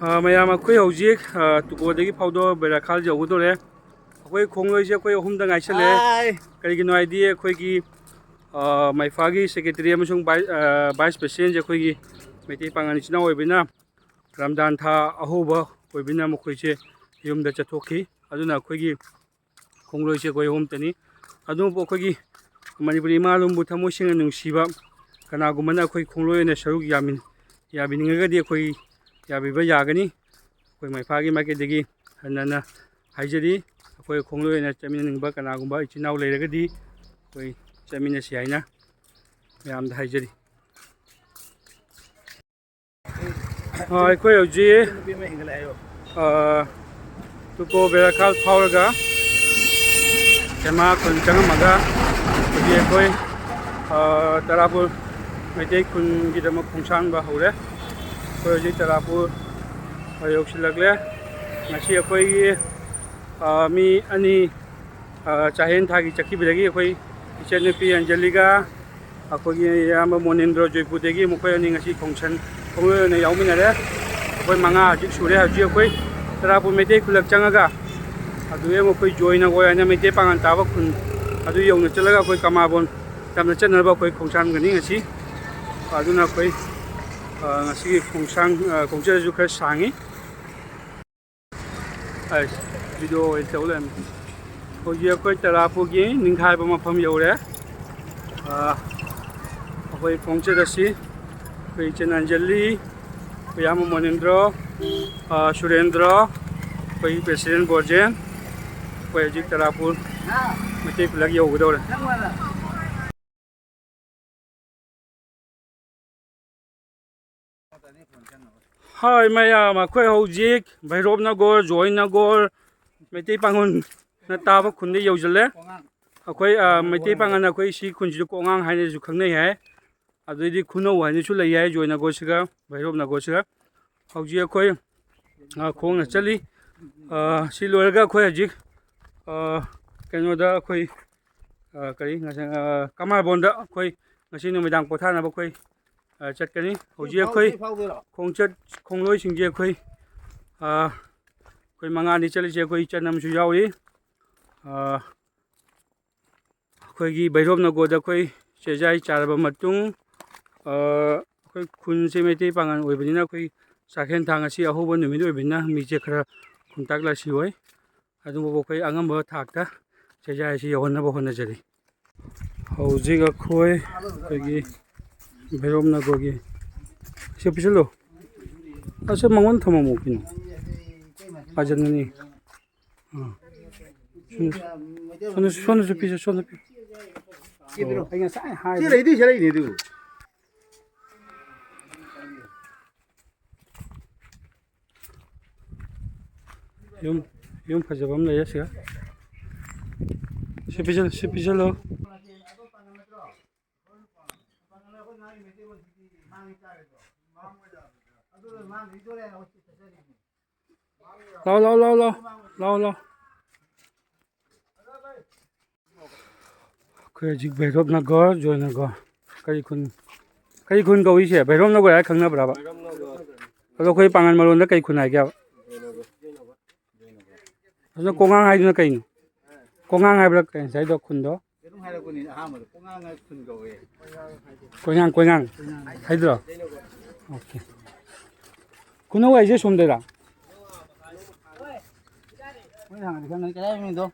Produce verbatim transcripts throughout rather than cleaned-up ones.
ꯑ, ꯃꯌꯥꯝ, ꯑꯩꯈꯣꯏ ꯍꯧꯖꯤꯛ, ꯑ, ꯇꯨꯀꯣꯗꯒꯤ ꯐꯥꯎꯗꯣꯛꯑ ꯕꯩꯔꯥꯈꯥꯜ ꯌꯧꯒꯗꯧꯔꯦ꯫ ꯑꯩꯈꯣꯏ ꯈꯣꯡꯂꯣꯏꯁꯦ ꯑꯩꯈꯣꯏ ꯑꯍꯨꯝꯗ ꯉꯥꯏꯁꯜꯂꯛꯑꯦ꯫ ꯀꯔꯤꯒꯤꯅꯣ ꯍꯥꯏꯗꯤ ꯑꯩꯈꯣꯏꯒꯤ, ꯑ, ꯃꯩꯐꯥꯒꯤ ꯁꯦꯀ꯭ꯔꯦꯇꯔꯤ ꯑꯃꯁꯨꯡ ꯚꯥꯏ-, ꯑ, ꯚꯥꯏꯁ ꯄ꯭ꯔꯦꯁꯤꯗꯦꯟꯁꯦ ꯑꯩꯈꯣꯏꯒꯤ ꯃꯩꯇꯩ ꯄꯥꯉꯜ ꯏꯆꯤꯟ ꯏꯅꯥꯎ ꯑꯣꯏꯕꯅꯤꯅ, ꯔꯝꯖꯥꯟ ꯊꯥ ꯑꯍꯧꯕ ꯑꯣꯏꯕꯅꯤꯅ ꯃꯈꯣꯏꯁꯦ ꯌꯨꯝꯗ ꯆꯠꯊꯣꯛꯈꯤ꯫ ꯑꯗꯨꯅ ꯑꯩꯈꯣꯏꯒꯤ ꯈꯣꯡꯂꯣꯏꯁꯦ ꯑꯩꯈꯣꯏ ꯑꯍꯨꯝꯇꯅꯤ꯫ ꯑꯗꯨꯕꯨ ꯑꯩꯈꯣꯏꯒꯤ ꯃꯅꯤꯄꯨꯔꯤ ꯏꯃꯥ ꯂꯣꯟꯕꯨ ꯊꯃꯣꯏ ꯁꯦꯡꯅ ꯅꯨꯡꯁꯤꯕ ꯀꯅꯥꯒꯨꯝꯕꯅ ꯑꯩꯈꯣꯏ ꯈꯣꯡꯂꯣꯏ ꯑꯣꯏꯅ ꯁꯔꯨꯛ ꯌꯥꯃꯤ-, ꯌꯥꯕꯤꯅꯤꯡꯉꯒꯗꯤ ꯑꯩꯈꯣꯏ ꯌꯥꯕꯤꯕ ꯌꯥꯒꯅꯤ꯫ ꯑꯩꯈꯣꯏ ꯃꯩꯐꯥꯒꯤ ꯃꯥꯏꯀꯩꯗꯒꯤ ꯍꯟꯅ ꯍꯟꯅ ꯍꯥꯏꯖꯔꯤ꯫ ꯑꯩꯈꯣꯏ ꯈꯣꯡꯂꯣꯏ ꯑꯣꯏꯅ ꯆꯠꯃꯤꯟꯅꯅꯤꯡꯕ ꯀꯅꯥꯒꯨꯝꯕ ꯏꯆꯤꯟ ꯏꯅꯥꯎ ꯂꯩꯔꯒꯗꯤ ꯑꯩꯈꯣꯏ ꯆꯠꯃꯤꯟꯅꯁꯤ ꯍꯥꯏꯅ ꯃꯌꯥꯝꯗ ꯍꯥꯏꯖꯔꯤ꯫ ꯑ, ꯑꯩꯈꯣꯏ ꯍꯧꯖꯤꯛ, ꯑ, ꯇꯨꯀꯣ ꯕꯦꯔꯥꯈꯥꯜ ꯐꯥꯎꯔꯒ ꯍꯦꯃꯥ ꯈꯨꯟ ꯆꯪꯉꯝꯃꯒ ꯍꯧꯖꯤꯛ ꯑꯩꯈꯣꯏ, ꯑ, ꯇꯔꯥꯄꯨꯔ ꯃꯩꯇꯩ ꯈꯨꯟꯒꯤꯗꯃꯛ ꯈꯣꯡꯁꯥꯟꯕ ꯍꯧꯔꯦ꯫ ꯑꯩꯈꯣꯏ ꯍꯧꯖꯤꯛ ꯇꯔꯥꯄꯨꯔ ꯌꯧꯁꯤꯜꯂꯛꯂꯦ꯫ ꯉꯁꯤ ꯑꯩꯈꯣꯏꯒꯤ, ꯑ, ꯃꯤ ꯑꯅꯤ, ꯑ, ꯆꯥꯛꯍꯦꯟ ꯊꯥꯒꯤ ꯆꯠꯈꯤꯕꯗꯒꯤ ꯑꯩꯈꯣꯏ ꯏꯆꯟꯅꯨꯄꯤ ꯑꯟꯖꯂꯤꯒ ꯑꯩꯈꯣꯏꯒꯤ ꯏꯌꯥꯝꯕ ꯃꯣꯅꯦꯟꯗ꯭ꯔꯣ ꯖꯣꯏꯄꯨꯔꯗꯒꯤ ꯃꯈꯣꯏ ꯑꯅꯤ ꯉꯁꯤ ꯈꯣꯡꯁꯟ ꯈꯣꯡꯂꯣꯏ ꯑꯣꯏꯅ ꯌꯥꯎꯃꯤꯟꯅꯔꯦ꯫ ꯑꯩꯈꯣꯏ ꯃꯉꯥ ꯍꯧꯖꯤꯛ ꯁꯨꯔꯦ꯫ ꯍꯧꯖꯤꯛ ꯑꯩꯈꯣꯏ ꯇꯔꯥꯄꯨꯔ ꯃꯩꯇꯩ ꯈꯨꯜꯂꯛ ꯆꯪꯉꯒ ꯑꯗꯨꯗꯒꯤ ꯑꯃꯨꯛ ꯑꯩꯈꯣꯏ ꯖꯣꯏꯅꯒꯣꯏ ꯍꯥꯏꯅ ꯃꯩꯇꯩ ꯄꯥꯉꯜ ꯇꯥꯕ ꯈꯨꯟ ꯑꯗꯨ ꯌꯧꯅ ꯆꯠꯂꯒ ꯑꯩꯈꯣꯏ ꯀꯃꯥꯕꯣꯟ ꯇꯝꯅ ꯆꯠꯅꯅꯕ ꯑꯩꯈꯣꯏ ꯈꯣꯡꯁꯥꯟꯒꯅꯤ ꯉꯁꯤ꯫ ꯑꯗꯨꯅ ꯑꯩꯈꯣꯏ, ꯑ, ꯉꯁꯤꯒꯤ ꯈꯣꯡꯁꯥꯟ, ꯑ, ꯈꯣꯡꯆꯠ ꯑꯁꯤꯁꯨ ꯈꯔ ꯁꯥꯡꯉꯤ꯫ ꯑꯩꯁ, ꯚꯤꯗꯤꯑꯣ ꯑꯣꯏꯅ ꯇꯧ ꯂꯩꯔꯝꯃꯦ꯫ ꯍꯧꯖꯤꯛ ꯑꯩꯈꯣꯏ ꯇꯔꯥꯄꯨꯔꯒꯤ ꯅꯤꯡꯈꯥꯏꯕ ꯃꯐꯝ ꯌꯧꯔꯦ꯫ ꯑ, ꯑꯩꯈꯣꯏ ꯈꯣꯡꯆꯠ ꯑꯁꯤ ꯑꯩꯈꯣꯏ ꯏꯆꯟ ꯑꯟꯖꯂꯤ, ꯑꯩꯈꯣꯏ ꯏꯌꯥꯝꯕ ꯃꯣꯅꯦꯟꯗ꯭ꯔꯣ, ꯑ, ꯁꯨꯔꯦꯟꯗ꯭ꯔꯣ, ꯑꯩꯈꯣꯏ ꯄ꯭ꯔꯦꯁꯤꯗꯦꯟ ꯕꯣꯔꯖꯦꯟ, ꯑꯩꯈꯣꯏ ꯍꯧꯖꯤꯛ ꯇꯔꯥꯄꯨꯔ ꯃꯩꯇꯩ ꯈꯨꯜꯂꯛ ꯌꯧꯒꯗꯧꯔꯦ꯫ ꯍꯣꯏ ꯃꯌꯥꯝ, ꯑꯩꯈꯣꯏ ꯍꯧꯖꯤꯛ ꯚꯩꯔꯣꯞ ꯅꯒꯣꯔ, ꯖꯣꯏ ꯅꯒꯣꯔ, ꯃꯩꯇꯩ ꯄꯥꯉꯜꯅ ꯇꯥꯕ ꯈꯨꯟꯗ ꯌꯧꯁꯤꯜꯂꯦ꯫ ꯑꯩꯈꯣꯏ, ꯑ, ꯃꯩꯇꯩ ꯄꯥꯉꯜꯅ ꯑꯩꯈꯣꯏ ꯁꯤ ꯈꯨꯟꯁꯤꯗ ꯀꯣꯛꯉꯥꯡ ꯍꯥꯏꯅꯁꯨ ꯈꯪꯅꯩ ꯍꯥꯏ꯫ ꯑꯗꯨꯗꯩꯗꯤ ꯈꯨꯅꯧ ꯍꯥꯏꯅꯁꯨ ꯂꯩ ꯍꯥꯏ, ꯖꯣꯏ ꯅꯒꯣꯔꯁꯤꯒ ꯚꯩꯔꯣꯞ ꯅꯒꯣꯔꯁꯤꯒ꯫ ꯍꯧꯖꯤꯛ ꯑꯩꯈꯣꯏ, ꯑ, ꯈꯣꯡꯅ ꯆꯠꯂꯤ꯫ ꯑ, ꯁꯤ ꯂꯣꯏꯔꯒ ꯑꯩꯈꯣꯏ ꯍꯧꯖꯤꯛ, ꯑ, ꯀꯩꯅꯣꯗ ꯑꯩꯈꯣꯏ, ꯑ, ꯀꯔꯤ, ꯉꯁꯥꯏ, ꯑ, ꯀꯃꯥꯔꯕꯣꯟꯗ ꯑꯩꯈꯣꯏ ꯉꯁꯤ ꯅꯨꯃꯤꯗꯥꯡ ꯄꯣꯊꯥꯅꯕ ꯑꯩꯈꯣꯏ ꯑ, ꯆꯠꯀꯅꯤ꯫ ꯍꯧꯖꯤꯛ ꯑꯩꯈꯣꯏ ꯁꯤ ꯐꯥꯎꯗꯣꯏꯔꯣ? ꯈꯣꯡꯆꯠ ꯈꯣꯡꯂꯣꯏꯁꯤꯡꯁꯦ ꯑꯩꯈꯣꯏ, ꯑ, ꯑꯩꯈꯣꯏ ꯃꯉꯥꯅꯤ ꯆꯠꯂꯤꯁꯦ꯫ ꯑꯩꯈꯣꯏ ꯏꯆꯟ ꯑꯃꯁꯨ ꯌꯥꯎꯔꯤ꯫ ꯑ, ꯑꯩꯈꯣꯏꯒꯤ ꯚꯩꯔꯣꯞ ꯅꯒꯣꯔꯗ ꯑꯩꯈꯣꯏ ꯆꯦꯖꯥꯏ ꯆꯥꯔꯕ ꯃꯇꯨꯡ, ꯑ, ꯑꯩꯈꯣꯏ ꯈꯨꯟꯁꯦ ꯃꯩꯇꯩ ꯄꯥꯉꯜ ꯑꯣꯏꯕꯅꯤꯅ ꯑꯩꯈꯣꯏ ꯆꯥꯛꯍꯦꯟ ꯊꯥ ꯉꯁꯤ ꯑꯍꯧꯕ ꯅꯨꯃꯤꯠ ꯑꯣꯏꯕꯅꯤꯅ ꯃꯤꯁꯦ ꯈꯔ ꯈꯨꯟꯇꯥꯛ ꯂꯥꯁꯤ ꯑꯣꯏ꯫ ꯑꯗꯨꯕꯨ ꯑꯩꯈꯣꯏ ꯑꯉꯝꯕ ꯊꯥꯛꯇ ꯆꯦꯖꯥꯏ ꯑꯁꯤ ꯌꯧꯍꯟꯅꯕ ꯍꯣꯠꯅꯖꯔꯤ꯫ ꯍꯧꯖꯤꯛ ꯑꯩꯈꯣꯏ, ꯑꯩꯈꯣꯏꯒꯤ ꯚꯩꯔꯣꯞ ꯅꯒꯔꯒꯤ, ꯁꯤ ꯄꯤꯁꯤꯜꯂꯨ꯫ ꯑꯁ, ꯃꯉꯣꯟꯗ ꯊꯝꯃꯝꯃꯣ ꯀꯩꯅꯣ꯫ ꯄꯥꯏꯖꯟꯒꯅꯤ꯫ ꯑꯥ꯫ ꯁꯣꯝꯗ, ꯁꯣꯝꯗꯁꯨ, ꯁꯣꯝꯗꯁꯨ ꯄꯤꯁꯦ, ꯁꯣꯝꯗ ꯄꯤ-, ꯁꯤ ꯄꯤꯔꯣ꯫ ꯑꯩ ꯉꯁꯥꯏ ꯍꯥꯏ-, ꯁꯤ ꯂꯩꯗꯣꯏ, ꯁꯤ ꯂꯩꯅꯦ ꯑꯗꯨ꯫ ꯌꯨꯝ, ꯌꯨꯝ ꯐꯖꯕ ꯑꯃ ꯂꯩꯌꯦ ꯁꯤꯒ꯫ ꯁꯤ ꯄꯤꯁꯤꯜ-, ꯁꯤ ꯄꯤꯁꯤꯜꯂꯣ꯫ ꯂꯥꯎ, ꯂꯥꯎ, ꯂꯥꯎ, ꯂꯥꯎ꯫ ꯂꯥꯎ, ꯂꯥꯎ꯫ ꯑꯩꯈꯣꯏ ꯍꯧꯖꯤꯛ ꯚꯩꯔꯣꯞ ꯅꯒꯔ, ꯖꯣꯏ ꯅꯒꯔ꯫ ꯀꯔꯤ ꯈꯨꯟ, ꯀꯔꯤ ꯈꯨꯟ ꯀꯧꯏꯁꯦ? ꯚꯩꯔꯣꯞ ꯅꯒꯔ ꯍꯥꯏꯔ ꯈꯪꯅꯕ꯭ꯔꯕ? ꯑꯗꯣ ꯑꯩꯈꯣꯏ ꯄꯥꯉꯜ ꯃꯔꯣꯟꯗ ꯀꯩ ꯈꯨꯟ ꯍꯥꯏꯒꯦꯕ? ꯑꯗꯨꯅ ꯀꯣꯉꯥꯡ ꯍꯥꯏꯗꯨꯅ ꯀꯩꯅꯣ? ꯀꯣꯉꯥꯡ ꯍꯥꯏꯕ꯭ꯔꯥ ꯀꯩ ꯉꯁꯥꯏꯗꯣ ꯈꯨꯟꯗꯣ? ꯀꯩꯅꯣꯝ ꯍꯥꯏꯔꯛꯄꯅꯤ ꯑꯍꯥꯟꯕꯗ, ꯀꯣꯉꯥꯡ ꯍꯥꯏ ꯈꯨꯟ ꯀꯧꯋꯦ꯫ ꯀꯣꯏꯉꯥꯡ, ꯀꯣꯏꯉꯥꯡ ꯍꯥꯏꯗ꯭ꯔꯣ? ꯑꯣꯀꯦ꯫ ꯈꯨꯅꯧ ꯍꯥꯏꯁꯦ ꯁꯣꯝꯗꯩꯔꯥ? ꯃꯣꯏ ꯍꯥꯟꯅꯗꯤ ꯈꯪꯒꯅꯤ, ꯀꯗꯥꯏ ꯃꯤꯡꯗꯣ?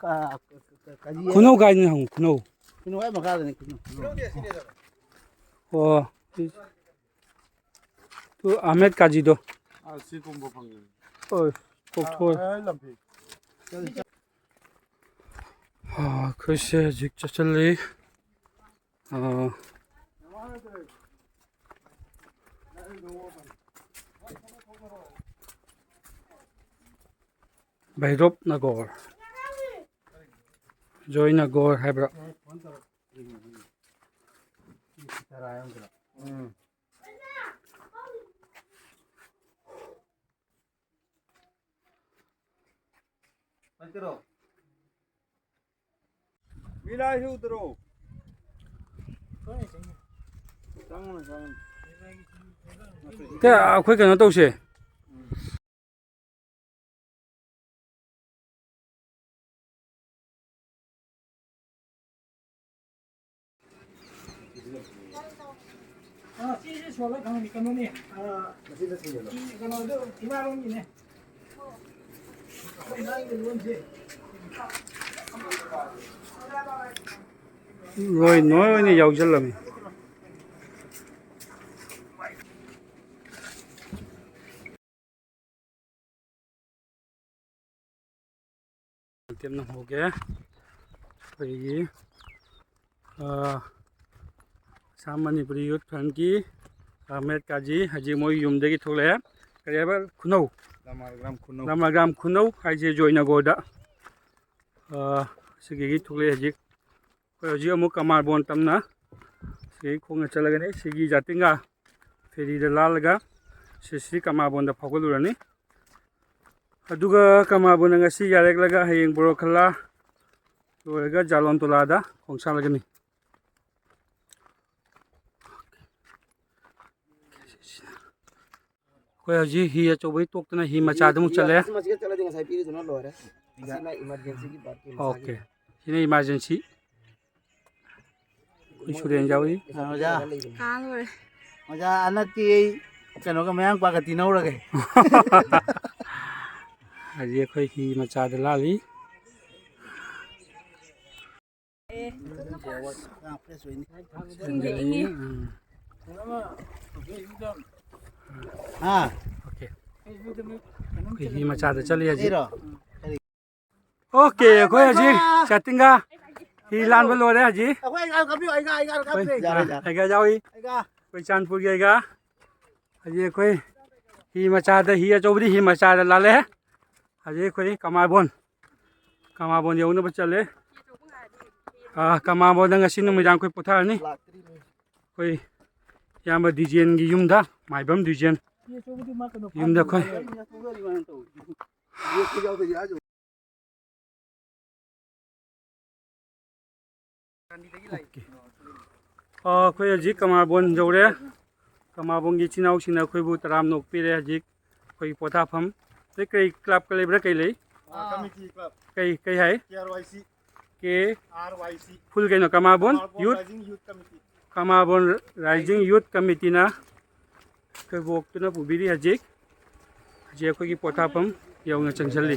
ꯀ-, ꯀ-, ꯀ-, ꯀꯔꯤ ꯈꯨꯅꯧ ꯀꯥꯏꯗꯅ ꯍꯪꯉꯨ, ꯈꯨꯅꯧ꯫ ꯈꯨꯅꯧ ꯍꯦꯛ ꯃꯈꯥꯗꯅꯤ, ꯈꯨꯅꯧ, ꯈꯨꯅꯧ꯫ ꯑꯣ꯫ ꯇꯨ ꯑꯍꯃꯦꯗ ꯀꯥꯖꯤꯗꯣ꯫ ꯑꯥ, ꯁꯤ ꯀꯨꯝꯕ ꯐꯪꯒꯅꯤ꯫ ꯍꯣꯏ, ꯀꯣꯛꯊꯣꯛꯑꯦ꯫ ꯑꯥ, ꯑꯥ, ꯂꯝꯕꯤ꯫ ꯑꯥ, ꯑꯩꯈꯣꯏꯁꯦ ꯍꯧꯖꯤꯛ ꯆꯠꯁꯤꯜꯂꯤ꯫ ꯑꯥ, ꯚꯩꯔꯣꯞ ꯅꯒꯣꯔ, ꯖꯣꯏ ꯅꯒꯣꯔ ꯍꯥꯏꯕ꯭ꯔꯥ? ꯎꯝ꯫ ꯃꯤ ꯂꯥꯏ ꯎꯗ꯭ꯔꯣ? ꯇꯦ, ꯑꯩꯈꯣꯏ ꯀꯩꯅꯣ ꯇꯧꯁꯦ꯫ ꯑꯥ, ꯁꯤꯁꯦ ꯁꯣꯜꯂ ꯊꯝꯃꯤ ꯀꯩꯅꯣꯅꯦ꯫ ꯑꯥ, ꯁꯤ ꯀꯩꯅꯣꯗꯣ ꯏꯃꯥꯂꯣꯝꯒꯤꯅꯦ꯫ ꯂꯣꯏ ꯅꯣꯏ ꯑꯣꯏꯅ ꯌꯥꯎꯁꯜꯂꯝꯃꯤ꯫ ꯃꯇꯦꯝ ꯅꯝꯍꯧꯒꯦ꯫ ꯑꯩꯈꯣꯏꯒꯤ, ꯑ, ꯑꯁꯥꯝ ꯃꯅꯤꯄꯨꯔꯤ ꯌꯨꯠ ꯐ꯭ꯔꯟꯠꯀꯤ ꯑꯍꯃꯦꯗ ꯀꯥꯖꯤ ꯍꯧꯖꯤꯛ ꯃꯣꯏ ꯌꯨꯝꯗꯒꯤ ꯊꯣꯛꯂꯛꯑꯦ꯫ ꯀꯔꯤ ꯍꯥꯏꯕ? ꯈꯨꯅꯧ꯫ ꯂꯃꯥꯏꯒ꯭ꯔꯥꯝ ꯈꯨꯅꯧ꯫ ꯂꯃꯥꯏꯒ꯭ꯔꯥꯝ ꯈꯨꯅꯧ ꯍꯥꯏꯁꯦ ꯖꯣꯏꯅꯒꯣꯗ꯫ ꯑ, ꯁꯤꯗꯒꯤ ꯊꯣꯛꯂꯛꯑꯦ ꯍꯧꯖꯤꯛ꯫ ꯑꯩꯈꯣꯏ ꯍꯧꯖꯤꯛ ꯑꯃꯨꯛ ꯀꯃꯥꯔꯕꯣꯟ ꯇꯝꯅ ꯁꯤꯗꯒꯤ ꯈꯣꯡꯅ ꯆꯠꯂꯒꯅꯤ꯫ ꯁꯤꯒꯤ ꯖꯥꯇꯤꯡꯒ ꯐꯦꯔꯤꯗ ꯂꯥꯜꯂꯒ ꯁꯤꯁꯤ ꯀꯃꯥꯔꯕꯣꯟꯗ ꯐꯥꯎꯒꯠꯂꯨꯔꯅꯤ꯫ ꯑꯗꯨꯒ ꯀꯃꯥꯔꯕꯣꯟꯗ ꯉꯁꯤ ꯌꯥꯔꯦꯛꯂꯒ ꯍꯌꯦꯡ ꯕꯣꯔꯣꯈꯜꯂꯥ ꯂꯣꯏꯔꯒ ꯖꯥꯂꯣꯟ ꯇꯣꯂꯥꯗ ꯈꯣꯡꯁꯥꯜꯂꯒꯅꯤ꯫ ꯑꯩꯈꯣꯏ ꯍꯧꯖꯤꯛ ꯍꯤ ꯑꯆꯧꯕꯒꯤ ꯇꯣꯛꯇꯅ ꯍꯤ ꯃꯆꯥꯗ ꯑꯃꯨꯛ ꯆꯠꯂꯦ꯫ ꯑꯁꯤ ꯃꯆꯤꯗ ꯆꯠꯂꯗꯤ ꯉꯁꯥꯏ ꯄꯤꯔꯤꯗꯨꯅ ꯂꯣꯏꯔꯦ꯫ ꯑꯁꯤꯅ ꯏꯃꯥꯔꯖꯦꯟꯁꯤꯒꯤ ꯕꯥꯔꯠꯀꯤ ꯃꯁꯥꯒꯤ꯫ ꯑꯣꯀꯦ꯫ ꯁꯤꯅ ꯏꯃꯥꯔꯖꯦꯟꯁꯤ꯫ ꯑꯩꯈꯣꯏ ꯁꯨꯔꯦꯟ ꯌꯥꯎꯔꯤ꯫ ꯑꯥ, ꯑꯣꯖꯥ꯫ ꯑꯥ, ꯂꯣꯏꯔꯦ꯫ ꯑꯣꯖꯥ, ꯍꯟꯗꯛꯇꯤ ꯑꯩ ꯀꯩꯅꯣꯒ ꯃꯌꯥꯡ ꯄꯥꯒ ꯇꯤꯟꯅꯧꯔꯒꯦ꯫ ꯍꯧꯖꯤꯛ ꯑꯩꯈꯣꯏ ꯍꯤ ꯃꯆꯥꯗ ꯂꯥꯜꯂꯤ꯫ ꯏꯪꯉꯦ, ꯏꯪꯉꯦ꯫ ꯎꯝ꯫ ꯍꯥ? ꯑꯣꯀꯦ꯫ ꯑꯩꯈꯣꯏ ꯍꯤ ꯃꯆꯥꯗ ꯆꯠꯂꯤ ꯍꯧꯖꯤꯛ꯫ ꯁꯤꯔꯣ? ꯑꯣꯀꯦ, ꯑꯩꯈꯣꯏ ꯍꯧꯖꯤꯛ ꯆꯥꯇꯤꯡꯒ ꯍꯤ ꯂꯥꯟꯕ ꯂꯣꯏꯔꯦ ꯍꯧꯖꯤꯛ꯫ ꯑꯩꯈꯣꯏ ꯑꯩꯒꯥ ꯀꯥꯞꯄꯤꯌꯨ, ꯑꯩꯒꯥ, ꯑꯩꯒꯥ ꯀꯥꯞꯄꯤꯌꯨ꯫ ꯑꯩꯈꯣꯏ ꯌꯥꯔꯦ, ꯌꯥꯔꯦ꯫ ꯑꯩꯒꯥ ꯌꯥꯎꯏ꯫ ꯑꯩꯒꯥ꯫ ꯑꯩꯈꯣꯏ ꯆꯥꯟꯄꯨꯔꯒꯤ ꯑꯩꯒꯥ꯫ ꯍꯧꯖꯤꯛ ꯑꯩꯈꯣꯏ ꯍꯤ ꯃꯆꯥꯗ, ꯍꯤ ꯑꯆꯧꯕꯗꯤ ꯍꯤ ꯃꯆꯥꯗ ꯂꯥꯜꯂꯦ꯫ ꯍꯧꯖꯤꯛ ꯑꯩꯈꯣꯏ ꯀꯃꯥꯔꯕꯣꯟ, ꯀꯃꯥꯔꯕꯣꯟ ꯌꯧꯅꯕ ꯆꯠꯂꯦ꯫ ꯑꯥ, ꯀꯃꯥꯔꯕꯣꯟꯗ ꯉꯁꯤ ꯅꯨꯃꯤꯗꯥꯡ ꯑꯩꯈꯣꯏ ꯄꯣꯊꯥꯔꯅꯤ꯫ ꯑꯩꯈꯣꯏ ꯏꯌꯥꯝꯕ ꯗꯤꯖꯦꯟꯒꯤ ꯌꯨꯝꯗ, ꯃꯥꯏꯕꯝ ꯗꯤꯖꯦꯟ ꯌꯨꯝꯗ ꯑꯩꯈꯣꯏ ꯑꯣꯀꯦ꯫ ꯑꯩꯈꯣꯏ ꯍꯧꯖꯤꯛ ꯀꯃꯥꯔꯕꯣꯟ ꯌꯧꯔꯦ꯫ ꯀꯃꯥꯔꯕꯣꯟꯒꯤ ꯏꯆꯤꯟ ꯏꯅꯥꯎꯁꯤꯡꯅ ꯑꯩꯈꯣꯏꯕꯨ ꯇꯔꯥꯝꯅ ꯑꯣꯛꯄꯤꯔꯦ꯫ ꯍꯧꯖꯤꯛ ꯑꯩꯈꯣꯏꯒꯤ ꯄꯣꯊꯥꯐꯝ꯫ ꯅꯣꯏ ꯀꯔꯤ ꯀ꯭ꯂꯕꯀ ꯂꯩꯕ꯭ꯔꯥ? ꯀꯩ ꯂꯩ? ꯀꯃꯤꯇꯤ ꯀ꯭ꯂꯕ ꯀꯩ ꯀꯩ ꯍꯥꯏ? ꯀꯦ ꯑꯥꯔ ꯋꯥꯏ ꯁꯤ ꯀꯦ ꯑꯥꯔ ꯋꯥꯏ ꯁꯤ ꯐꯨꯜ ꯀꯩꯅꯣ? ꯀꯃꯥꯔꯕꯣꯟ ꯌꯨꯠ, ꯔꯥꯏꯖꯤꯡ ꯌꯨꯠ ꯀꯃꯤꯇꯤ ꯀꯃꯥꯔꯕꯣꯟ ꯔꯥꯏꯖꯤꯡ ꯌꯨꯠ ꯀꯃꯤꯇꯤꯅ ꯑꯩꯈꯣꯏꯕꯨ ꯑꯣꯛꯇꯨꯅ ꯄꯨꯕꯤꯔꯤ꯫ ꯍꯧꯖꯤꯛ ꯍꯧꯖꯤꯛ ꯑꯩꯈꯣꯏꯒꯤ ꯄꯣꯊꯥꯐꯝ ꯌꯧꯅ ꯆꯪꯁꯤꯜꯂꯤ꯫